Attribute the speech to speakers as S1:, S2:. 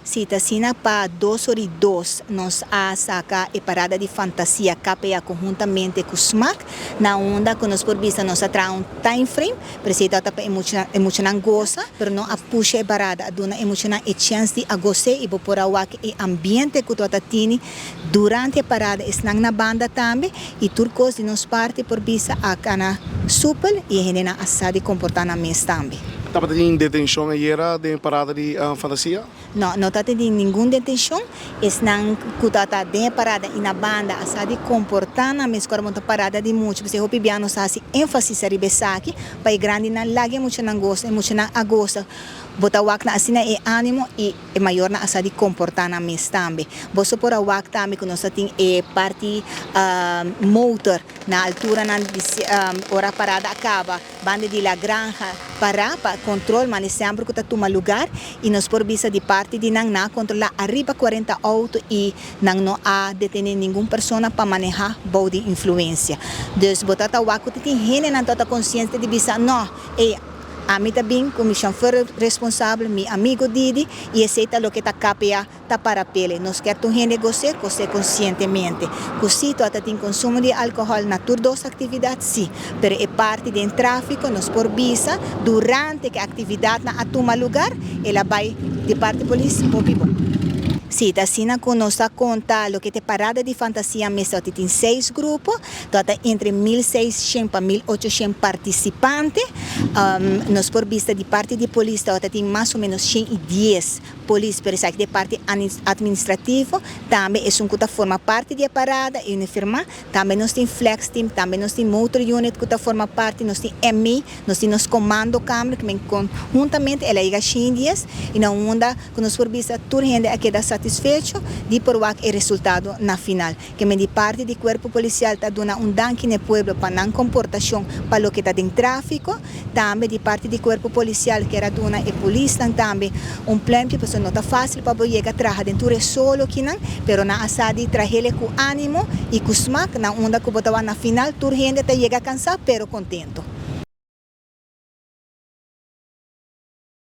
S1: Si, ta asina pa 2:02 nos a saca e parada di fantasia KPA conhuntamente cu SMAC, na unda cu nos por bisa nos a traha un time frame, pero esey ta pa e muchanan goza, pero no a pusha e parada, a duna e muchanan e chance di a goza y bo por a wak e ambiente cu ta tini durante e parada, esnan na banda tambe y tur cos di nos parti por bisa a cana soepel y e hendenan a sa di comporta nan mes tambe.
S2: Tabatin detencion ayera den parada di fantasia?
S1: No, no tabatin ningun detencion. Esnan cu ta den parada y na banda a sa di comporta nan mes ora monta parada di mucha. Pasobra hopi bia nos haci enfasis ariba esaki pa e grandinan laga e muchanan goza, e muchanan a goza. Bo ta wak na asina e animo y e mayornan a sa di comporta nan mes tambe. Boso por a wak tambe cu nos tin e parti motor na alturanan di ora parada a caba, banda di La Granja para pa control, mane semper cu ta tuma lugar y nos por bisa di parti di nan na controla ariba 40 auto y nan no a detene ningun persona pa maneha bou di influencia. Dus bo ta wak cu tin hendenan ta consciente di bisa no, e ami ta bin cu mi chauffeur responsabel, mi amigo Didi, y esey ta loke ta KPA ta para pele. Nos kier tur hende goza, goza conscientemente. Cu si ta tin consumo di alcohol na tur dos actividad, si. Pero e parti di trafico, nos por bisa, durante cu e actividad nan a tuma lugar, el a bay di parti polis, hopi bon. Si, asina cu nos a conta loke ta parada di fantasia mes tin seis grupo, ta entre 1.600 pa 1.800 participante. Nos por bisa di parti di polis, tin mas o menos 110 polis, pero esaki di parti administrativo, tambe e un cu ta forma parti di parada y uniforma, tambe nos tin flex team, tambe nos tin motor unit cu ta forma parti, nos tin MI, nos tin nos comando kamer, cu conhuntamente el a yega 110 y na unda cu nos por bisa tur hende a keda satisfecho di por wak e resultado na final. Kiermen di parti di cuerpo policial ta duna un danki na pueblo pa nan comportacion pa loke ta den trafico, tambe di parti di cuerpo policial kier duna e polis tambe un pluimpje, pasobra no ta facil pa yega traha den tur solo akinan, pero nan a sa di trah'e cu animo y cu smaak, na unda cu bo ta na final tur hende ta yega cansa pero contento.